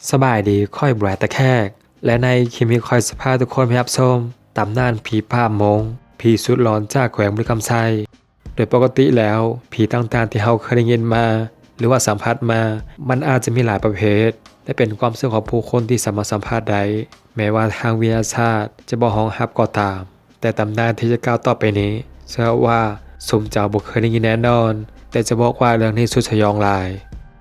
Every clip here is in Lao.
ສະບາຍດີ ຂ້ອຍບວຍຕາແຂກ ແລະ ໃນຄລິບນີ້ຂ້ອຍຊິພາທຸກຄົນໄປຮັບຊົມຕຳນານຜີປ້າມົ້ງ ຜີສຸດຫຼອນຈາກແຂວງບໍລິຄຳໄຊ. ໂດຍປົກກະຕິແລ້ວ ຜີຕ່າງໆທີ່ເຮົາເຄີຍໄດ້ຍິນມາ ຫຼືວ່າສຳຜັດມາ ມັນອາດຈະມີຫຼາຍປະເພດ ແລະ ເປັນຄວາມເຊື່ອຂອງຜູ້ຄົນທີ່ສາມາດສຳຜັດໄດ້ ແມ້ວ່າທາງວິທະຍາສາດຈະບໍ່ຮອງຮັບກໍຕາມ. ແຕ່ຕຳນານທີ່ຈະກ່າວຕໍ່ໄປນີ້ ເຊື່ອວ່າຊຸມເຈົ້າບໍ່ເຄີຍໄດ້ຍິນແນ່ນອນ, ແຕ່ຈະບອກວ່າເລື່ອງນີ້ສຸດສະຫຍອງຫຼາຍ.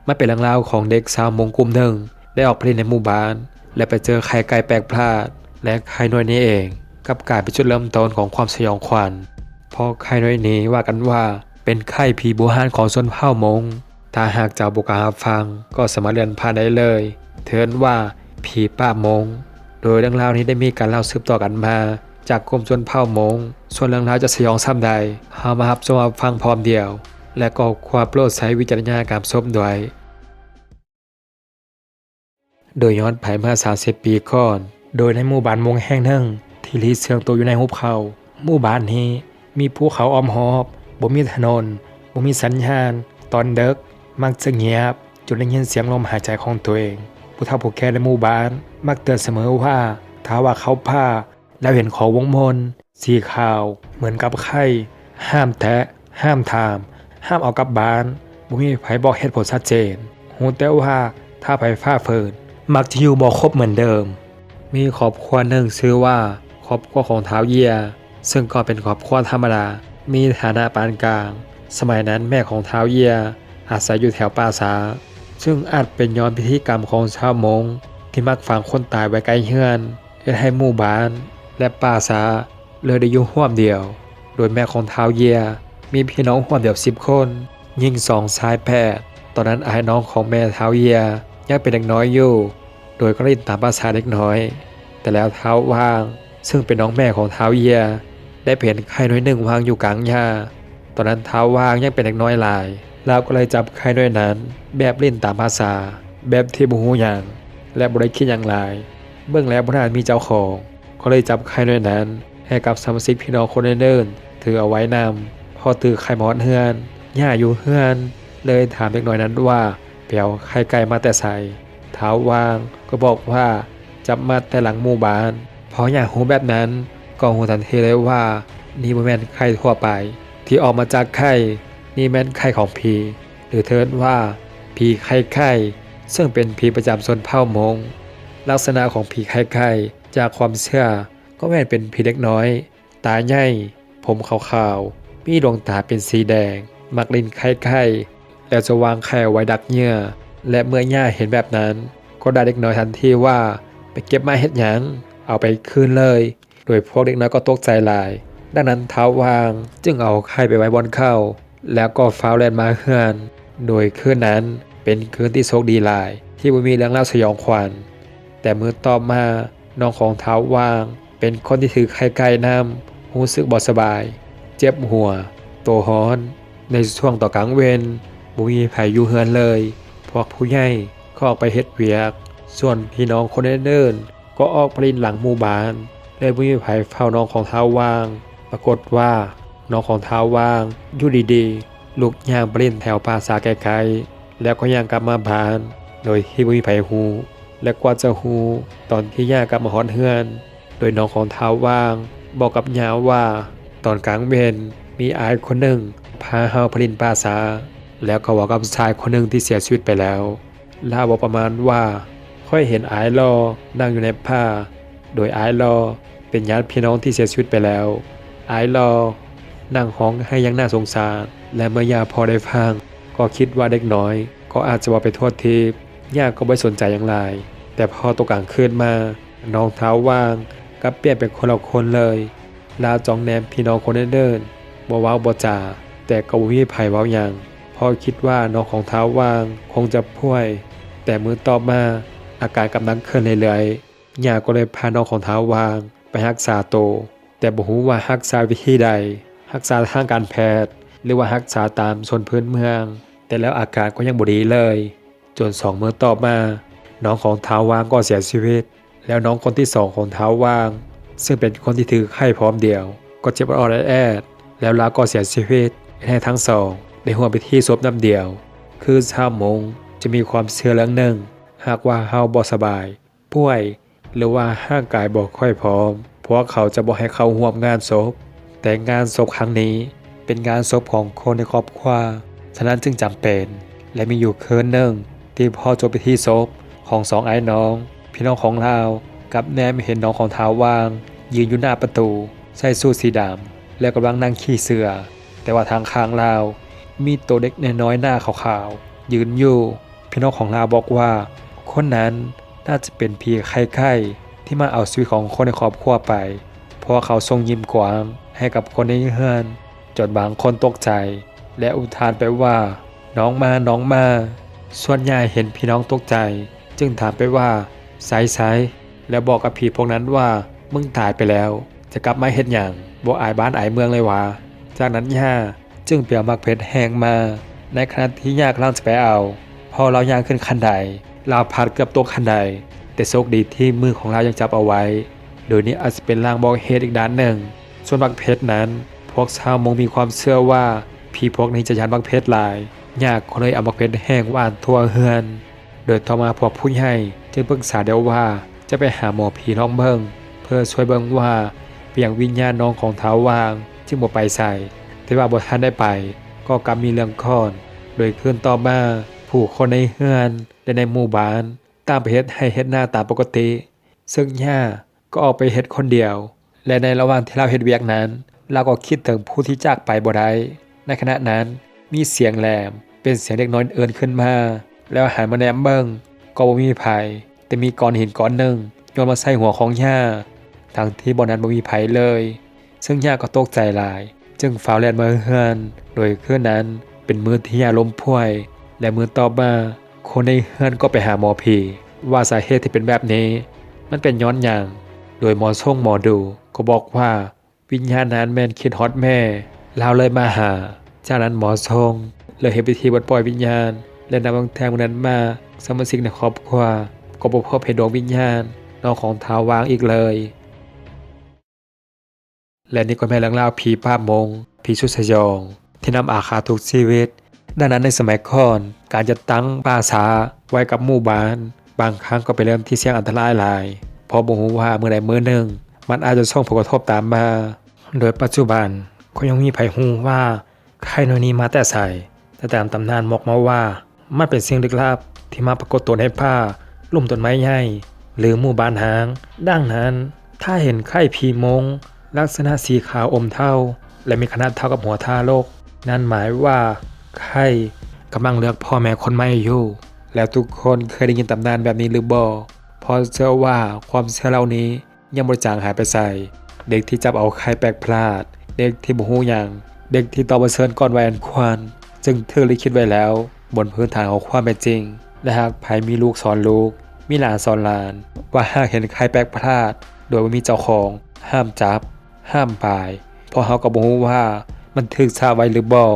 ມັນເປັນເລື່ອງລາວຂອງເດັກຊາວມົ້ງກຸ່ມໜຶ່ງ ໄດ້ອອກໄປຫຼິ້ນໃນໝູ່ບ້ານ ແລະ ໄປເຈີໄຂ່ໄກ່ແປກປະຫຼາດ ແລະ ໄຂ່ໜ່ວຍນີ້ເອງ ກັບກາຍເປັນຈຸດເລີ່ມຕົ້ນຂອງຄວາມສະຫຍອງຂວັນ. ເພາະໄຂ່ໜ່ວຍນີ້ວ່າກັນວ່າເປັນໄຂ່ຜີບູຮານຂອງຊົນເຜົ່າມົ້ງ. ຖ້າຫາກເຈົ້າບໍ່ກ້າຮັບຟັງ ກໍສາມາດເລື່ອນຜ່ານໄດ້ເລີຍ. ເອີ້ນວ່າຜີປ້າມົ້ງ. ໂດຍເລື່ອງລາວນີ້ໄດ້ມີການເລົ່າສືບຕໍ່ກັນມາຈາກກຸ່ມຊົນເຜົ່າມົ້ງ. ສ່ວນເລື່ອງລາວຈະສະຫຍອງສ່ຳໃດ, ເຮົາມາຮັບຊົມຮັບຟັງພ້ອມດຽວ ແລະ ກໍຂໍໂປດໃຊ້ວິຈາລະຍານໃນການຮັບຊົມດ້ວຍ. ໂດຍຍ້ອນໄປເມື່ອສາມສິບປີກ່ອນ, ໂດຍໃນໝູ່ບ້ານມົ້ງແຫ່ງໜຶ່ງທີ່ຫຼີກເຊື່ອງຕົວຢູ່ໃນຫຸບເຂົາ. ໝູ່ບ້ານນີ້ມີພູເຂົາອ້ອມຮອບ, ບໍ່ມີຖະໜົນ, ບໍ່ມີສັນຍານ. ຕອນເດິກມັກຈະງຽບ ຈົນໄດ້ຍິນສຽງລົມຫາຍໃຈຂອງຕົວເອງ. ຜູ້ເຖົ້າຜູ້ແກ່ໃນໝູ່ບ້ານມັກເຕືອນສະເໝີວ່າ ຖ້າວ່າເຂົ້າປ່າແລ້ວເຫັນຂອງມົ້ງມົນ ສີຂາວເໝືອນກັບໄຂ່, ຫ້າມແຕະ, ຫ້າມຖາມ, ຫ້າມເອົາກັບບ້ານ. ບໍ່ມີໃຜບອກເຫດຜົນຊັດເຈນ, ຮູ້ແຕ່ວ່າຖ້າໃຜຝ່າຝືນ ມັກຈະຢູ່ບໍ່ຄົບເໝືອນເດີມ. ມີຄອບຄົວໜຶ່ງຊື່ວ່າຄອບຄົວຂອງທ້າວເຢຍ, ເຊິ່ງກໍເປັນຄອບຄົວທຳມະດາ, ມີຖານະປານກາງ. ສະໄໝນັ້ນແມ່ຂອງທ້າວເຢຍອາໄສຢູ່ແຖວປ່າຊ້າ, ເຊິ່ງອາດເປັນຍ້ອນພິທີກຳຂອງຊາວມົ້ງທີ່ມັກຝັງຄົນຕາຍໄວ້ໃກ້ເຮືອນ, ເຮັດໃຫ້ໝູ່ບ້ານ ແລະ ປ່າຊ້າ ເລີຍໄດ້ຢູ່ຮ່ວມດຽວ. ໂດຍແມ່ຂອງທ້າວເຢຍມີພີ່ນ້ອງຮ່ວມດຽວສິບຄົນ, ຍິງສອງ ຊາຍແປດ. ຕອນນັ້ນອ້າຍນ້ອງຂອງແມ່ທ້າວເຢຍຍັງເປັນເດັກນ້ອຍຢູ່, ໂດຍກໍຫຼິ້ນຕາມພາສາເດັກນ້ອຍ. ແຕ່ແລ້ວທ້າວຫວ່າງ ເຊິ່ງເປັນນ້ອງແມ່ຂອງທ້າວເຢຍ ໄດ້ໄປເຫັນໄຂ່ໜ່ວຍໜຶ່ງວາງຢູ່ກາງຫຍ້າ. ຕອນນັ້ນທ້າວຫວ່າງຍັງເປັນເດັກນ້ອຍຫຼາຍ, ລາວກໍເລີຍຈັບໄຂ່ໜ່ວຍນັ້ນແບບຫຼິ້ນຕາມພາສາ, ແບບທີ່ບໍ່ຮູ້ຫຍັງ ແລະ ບໍ່ໄດ້ຄິດຫຍັງຫຼາຍ. ເບິ່ງແລ້ວບໍ່ໜ້າມີເຈົ້າຂອງ, ກໍເລີຍຈັບໄຂ່ໜ່ວຍນັ້ນໃຫ້ກັບສະມາຊິກພີ່ນ້ອງຄົນອື່ນໆຖືເອົາໄວ້ນຳ. ພໍຖືໄຂ່ມາຮອດເຮືອນ, ຍ່າຢູ່ເຮືອນເລີຍຖາມເດັກນ້ອຍນັ້ນວ່າ ໄປເອົາໄຂ່ໄກ່ມາແຕ່ໃສ? ທ້າວຫວ່າງກໍບອກວ່າ ຈັບມາແຕ່ຫຼັງໝູ່ບ້ານ. ພໍຍ່າຮູ້ແບບນັ້ນ ກໍຮູ້ທັນທີເລີຍວ່າ ນີ້ບໍ່ແມ່ນໄຂ່ທົ່ວໄປທີ່ອອກມາຈາກໄຂ່, ນີ້ແມ່ນໄຂ່ຂອງຜີ ຫຼືເອີ້ນວ່າຜີໄຂ່ໄກ່, ເຊິ່ງເປັນຜີປະຈຳຊົນເຜົ່າມົ້ງ. ລັກສະນະຂອງຜີໄຂ່ໄກ່ ຈາກຄວາມເຊື່ອ ກໍແມ່ນເປັນຜີເດັກນ້ອຍ ຕາໃຫຍ່, ຜົມຂາວໆ, ມີດວງຕາເປັນສີແດງ, ມັກຫຼິ້ນໄຂ່ໄກ່ ແລ້ວຈະວາງໄຂ່ເອົາໄວ້ດັກເຫຍື່ອ. ແລະ ເມື່ອຍ່າເຫັນແບບນັ້ນ ກໍດ່າເດັກນ້ອຍທັນທີວ່າ ໄປເກັບມາເຮັດຫຍັງ? ເອົາໄປຄືນເລີຍ. ໂດຍພວກເດັກນ້ອຍກໍຕົກໃຈຫຼາຍ. ດັ່ງນັ້ນທ້າວຫວ່າງຈຶ່ງເອົາໄຂ່ໄປໄວ້ບ່ອນເກົ່າ ແລ້ວກໍຟ້າວແລ່ນມາເຮືອນ. ໂດຍຄືນນັ້ນເປັນຄືນທີ່ໂຊກດີຫຼາຍ ທີ່ບໍ່ມີເລື່ອງລາວສະຫຍອງຂວັນ. ແຕ່ມື້ຕໍ່ມາ ນ້ອງຂອງທ້າວຫວ່າງເປັນຄົນທີ່ຖືໄຂ່ໄກ່ນຳ, ຮູ້ສຶກບໍ່ສະບາຍ, ເຈັບຫົວ, ໂຕຮ້ອນ. ໃນຊ່ວງຕອນກາງເວັນ ບໍ່ມີໃຜຢູ່ເຮືອນເລີຍ, ພວກຜູ້ໃຫຍ່ກໍອອກໄປເຮັດວຽກ, ສ່ວນພີ່ນ້ອງຄົນອື່ນໆ ກໍອອກໄປຫຼິ້ນຫຼັງໝູ່ບ້ານ ແລະ ບໍ່ມີໃຜເຝົ້ານ້ອງຂອງທ້າວຫວ່າງ. ປາກົດວ່າ ນ້ອງຂອງທ້າວຫວ່າງຢູ່ດີໆ ລຸກຍ່າງໄປຫຼິ້ນແຖວປ່າຊ້າໃກ້ໆ ແລ້ວກໍຍ່າງກັບມາບ້ານ ໂດຍທີ່ບໍ່ມີໃຜຮູ້ ແລະ ກວ່າຈະຮູ້ຕອນທີ່ຍ່າງກັບມາຮອດເຮືອນ ໂດຍນ້ອງຂອງທ້າວຫວ່າງບອກກັບຍ່າວ່າ ຕອນກາງເວັນມີອ້າຍຄົນໜຶ່ງພາເຮົາໄປຫຼິ້ນປ່າຊ້າ ແລ້ວກໍເວົ້າກັບຊາຍຄົນໜຶ່ງທີ່ເສຍຊີວິດໄປແລ້ວ. ລາວເວົ້າປະມານວ່າ ຂ້ອຍເຫັນອ້າຍຫຼໍ່ນັ່ງຢູ່ໃນປ່າ ໂດຍອ້າຍຫຼໍ່ເປັນຍາດພີ່ນ້ອງທີ່ເສຍຊີວິດໄປແລ້ວ. ອ້າຍຫຼໍ່ນັ່ງຮ້ອງໄຫ້ຢ່າງໜ້າສົງສານ ແລະ ເມື່ອຍ່າພໍ່ໄດ້ຟັງ ກໍຄິດວ່າເດັກນ້ອຍກໍອາດຈະເວົ້າໄປທົ່ວທີບ, ຍ່າກໍບໍ່ໄດ້ສົນໃຈຫຍັງຫຼາຍ. ແຕ່ພໍຕົກກາງຄືນມາ ນ້ອງທ້າວຫວ່າງກັບປ່ຽນເປັນຄົນລະຄົນເລີຍ. ລາວຈ້ອງແນມພີ່ນ້ອງຄົນອື່ນໆ ບໍ່ເວົ້າບໍ່ຈາ, ແຕ່ກໍບໍ່ມີໃຜເວົ້າຫຍັງ ເພາະຄິດວ່ານ້ອງຂອງທ້າວຫວ່າງຄົງຈະປ່ວຍ. ແຕ່ມື້ຕໍ່ມາ ອາການກັບໜັກຂຶ້ນເລື້ອຍໆ. ຍ່າກໍເລີຍພານ້ອງຂອງທ້າວຫວ່າງໄປຮັກສາໂຕ, ແຕ່ບໍ່ຮູ້ວ່າຮັກສາວິທີໃດ, ຮັກສາທາງການແພດ ຫຼືວ່າຮັກສາຕາມຊົນພື້ນເມືອງ. ແຕ່ແລ້ວອາການກໍຍັງບໍ່ດີເລີຍ, ຈົນສອງມື້ຕໍ່ມາ ນ້ອງຂອງທ້າວຫວ່າງກໍເສຍຊີວິດ. ແລ້ວນ້ອງຄົນທີສອງຂອງທ້າວຫວ່າງ ເຊິ່ງເປັນຄົນທີ່ຖືໄຂ່ພ້ອມດຽວ ກໍເຈັບອອດໆແອດໆ ແລ້ວລາວກໍເສຍຊີວິດ, ເຮັດໃຫ້ທັງສອງໄດ້ຮ່ວມພິທີສົບນຳດຽວ. ຄືຊາວມົ້ງຈະມີຄວາມເຊື່ອເລື່ອງໜຶ່ງ, ຫາກວ່າເຮົາບໍ່ສະບາຍ, ປ່ວຍ ຫຼືວ່າຮ່າງກາຍບໍ່ຄ່ອຍພ້ອມ, ພວກເຂົາຈະບໍ່ໃຫ້ເຂົ້າຮ່ວມງານສົບ. ແຕ່ງານສົບຄັ້ງນີ້ເປັນງານສົບຂອງຄົນໃນຄອບຄົວ, ສະນັ້ນຈຶ່ງຈຳເປັນ. ແລະ ມີຢູ່ຄືນໜຶ່ງທີ່ພໍຈົບພິທີສົບຂອງສອງອ້າຍນ້ອງ, ພີ່ນ້ອງຂອງລາວກັບແນມເຫັນນ້ອງຂອງທ້າວຫວ່າງຢືນຢູ່ໜ້າປະຕູ, ໃສ່ສູດສີດຳ ແລະ ກຳລັງນັ່ງຂີ້ເສືອ. ແຕ່ວ່າທາງຂ້າງລາວມີໂຕເດັກນ້ອຍໆໜ້າຂາວໆຢືນຢູ່. ພີ່ນ້ອງຂອງລາວບອກວ່າ ຄົນນັ້ນໜ້າຈະເປັນຜີໄຂ້ໄຂ້ທີ່ມາເອົາຊີວິດຂອງຄົນໃນຄອບຄົວໄປ. ພວກເຂົາສົ່ງຍິ້ມກວ້າງໃຫ້ກັບຄົນໃນເຮືອນ, ຈົນບາງຄົນຕົກໃຈ ແລະ ອຸທານໄປວ່າ ນ້ອງມາ, ນ້ອງມາ. ສ່ວນຍ່າເຫັນພີ່ນ້ອງຕົກໃຈ ຈຶ່ງຖາມໄປວ່າ ໃສ, ໃສ? ແລະ ບອກກັບຜີພວກນັ້ນວ່າ ມຶງຕາຍໄປແລ້ວ, ຈະກັບມາເຮັດຫຍັງ? ບໍ່ອາຍບ້ານອາຍເມືອງເລີຍຫວາ? ຈາກນັ້ນຍ່າຈຶ່ງໄປເອົາໝາກເຜັດແຫ້ງມາ. ໃນຂະນະທີ່ຍ່າກຳລັງຈະໄປເອົາ, ພໍລາວຍ່າງຂຶ້ນຂັ້ນໄດ, ລາວພັດເກືອບຕົກຂັ້ນໄດ, ແຕ່ໂຊກດີທີ່ມືຂອງລາວຍັງຈັບເອົາໄວ້. ໂດຍນີ້ອາດຈະເປັນລາງບອກເຫດອີກດ້ານໜຶ່ງ. ສ່ວນໝາກເຜັດນັ້ນ, ພວກຊາວມົ້ງມີຄວາມເຊື່ອວ່າ ຜີພວກນີ້ຈະຢ້ານໝາກເຜັດຫຼາຍ, ຍ່າກໍເລີຍເອົາໝາກເຜັດແຫ້ງຫວ່ານທົ່ວເຮືອນ. ໂດຍຕໍ່ມາພວກຜູ້ໃຫຍ່ຈຶ່ງປຶກສາກັນວ່າ ຈະໄປຫາໝໍຜີລອງເບິ່ງ ເພື່ອຊ່ວຍເບິ່ງວ່າເປັນຫຍັງວິນຍານນ້ອງຂອງທ້າວຫວ່າງຈຶ່ງບໍ່ໄປໃສ. ແຕ່ວ່າບໍ່ທັນໄດ້ໄປ ກໍກັບມີເລື່ອງກ່ອນ. ໂດຍຄືນຕໍ່ມາ ຜູ້ຄົນໃນເຮືອນ ແລະ ໃນໝູ່ບ້ານຕ່າງໄປເຮັດໄຮ່ເຮັດນາຕາມປົກກະຕິ, ເຊິ່ງຍ່າກໍອອກໄປເຮັດຄົນດຽວ ແລະ ໃນລະຫວ່າງທີ່ລາວເຮັດວຽກນັ້ນ ລາວກໍຄິດເຖິງຜູ້ທີ່ຈາກໄປບໍ່ໄດ້. ໃນຂະນະນັ້ນ ມີສຽງແຫຼມ ເປັນສຽງເດັກນ້ອຍເອີ້ນຂຶ້ນມາ, ແລ້ວຫັນມາແນມເບິ່ງ ກໍບໍ່ມີໃຜ, ແຕ່ມີກ້ອນຫີນກ້ອນໜຶ່ງໂຍນມາໃສ່ຫົວຂອງຍ່າ, ທັງທີ່ບ່ອນນັ້ນບໍ່ມີໃຜເລີຍ. ເຊິ່ງຍ່າກໍຕົກໃຈຫຼາຍ, ຈຶ່ງຟ້າວແລ່ນມາເຮືອນ. ໂດຍຄືນນັ້ນເປັນມື້ທີ່ຍ່າລົ້ມປ່ວຍ ແລະ ມື້ຕໍ່ມາ ຄົນໃນເຮືອນກໍໄປຫາໝໍຜີວ່າສາເຫດທີ່ເປັນແບບນີ້ ມັນເປັນຍ້ອນຫຍັງ. ໂດຍໝໍຊົງໝໍດູກໍບອກວ່າ ວິນຍານນັ້ນແມ່ນຄິດຮອດແມ່, ລາວເລີຍມາຫາ. ຈາກນັ້ນໝໍຊົງເລີຍເຮັດພິທີປົດປ່ອຍວິນຍານ ແລະ ນັບຕັ້ງແຕ່ມື້ນັ້ນມາ ສະມາຊິກໃນຄອບຄົວກໍບໍ່ພົບເຫັນດວງວິນຍານນ້ອງຂອງທ້າວຫວ່າງອີກເລີຍ. ແລະ ນີ້ກໍແມ່ນເລື່ອງລາວຜີປາບມົງ, ຜີຊຸດສະຫຍອງ ທີ່ນຳອາຄາດທຸກຊີວິດ. ດັ່ງນັ້ນໃນສະໄໝກ່ອນ ການຈັດຕັ້ງປ່າຊ້າໄວ້ກັບໝູ່ບ້ານ ບາງຄັ້ງກໍເປັນເລື່ອງທີ່ສ່ຽງອັນຕະລາຍຫຼາຍ, ເພາະບໍ່ຮູ້ວ່າມື້ໃດມື້ໜຶ່ງມັນອາດຈະສົ່ງຜົນກະທົບຕາມມາ. ໂດຍປັດຈຸບັນກໍຍັງບໍ່ມີໃຜຮູ້ວ່າໄຂ້ໜ້ອຍນີ້ມາແຕ່ໃສ, ແຕ່ຕາມຕຳນານບອກມາວ່າ ມັນເປັນສິ່ງລຶກລັບທີ່ມາປາກົດຕົວໃນປ່າ, ລຸ່ມຕົ້ນໄມ້ໃຫຍ່ ຫຼື ໝູ່ບ້ານຮ້າງ. ດັ່ງນັ້ນ ຖ້າເຫັນໄຂ້ຜີມົງ ລັກສະນະສີຂາວອົມເທົາ ແລະ ມີຂະໜາດເທົ່າກັບຫົວທາລົກ, ນັ້ນໝາຍວ່າໄຂ້ກຳລັງເລືອກພໍ່ແມ່ຄົນໃໝ່ຢູ່. ແລ້ວທຸກຄົນເຄີຍໄດ້ຍິນຕຳນານແບບນີ້ຫຼືບໍ່? ເພາະເຊື່ອວ່າຄວາມເຊື່ອເຫຼົ່ານີ້ ຍັງບໍ່ໄດ້ຈາງຫາຍໄປໃສ. ເດັກທີ່ຈັບເອົາໄຂ່ແປກພລາດ, ເດັກທີ່ບໍ່ຮູ້ຫຍັງ, ເດັກທີ່ຕ້ອງປະເຊີນກ່ອນໄວອັນຄວນ ຈຶ່ງຖືກລິຂິດໄວ້ແລ້ວ ບົນພື້ນຖານຂອງຄວາມເປັນຈິງ. ແລະ ຫາກໃຜມີລູກສອນລູກ, ມີຫຼານສອນຫຼານ ວ່າຫາກເຫັນໄຂ່ແປກພລາດໂດຍບໍ່ມີເຈົ້າຂອງ, ຫ້າມຈັບ, ຫ້າມປາຍ, ເພາະເຮົາກໍບໍ່ຮູ້ວ່າມັນຖືກສາບໄວ້ຫຼືບໍ່.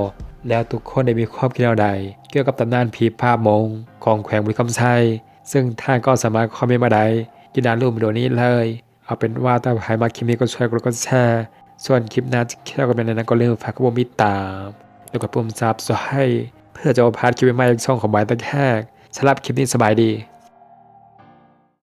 ແລ້ວທຸກຄົນໄດ້ມີຄວາມຄິດແນວໃດກ່ຽວກັບຕຳນານຜີປ່າມົງຂອງແຂວງບໍລິຄຳໄຊ? ເຊິ່ງທ່ານກໍສາມາດຄອມເມັນມາໄດ້ຢູ່ດ້ານລຸ່ມວິດີໂອນີ້ເລີຍ. ເອົາເປັນວ່າຖ້າໃຜມັກຄລິບນີ້ກໍຊ່ວຍກົດໄລຄ໌ ກົດແຊ, ສ່ວນຄລິບໜ້າຈະກ່ຽວກັບແນວໃດນັ້ນກໍຢ່າລືມຝາກກົດປຸ່ມຕິດຕາມ ແລ້ວກໍປຸ່ມ Subscribe ເພື່ອຈະບໍ່ພາດຄລິບໃໝ່ໆຂອງບາຍຕາແຂກ. ສຳລັບຄລິບນີ້ສະບາຍດີ.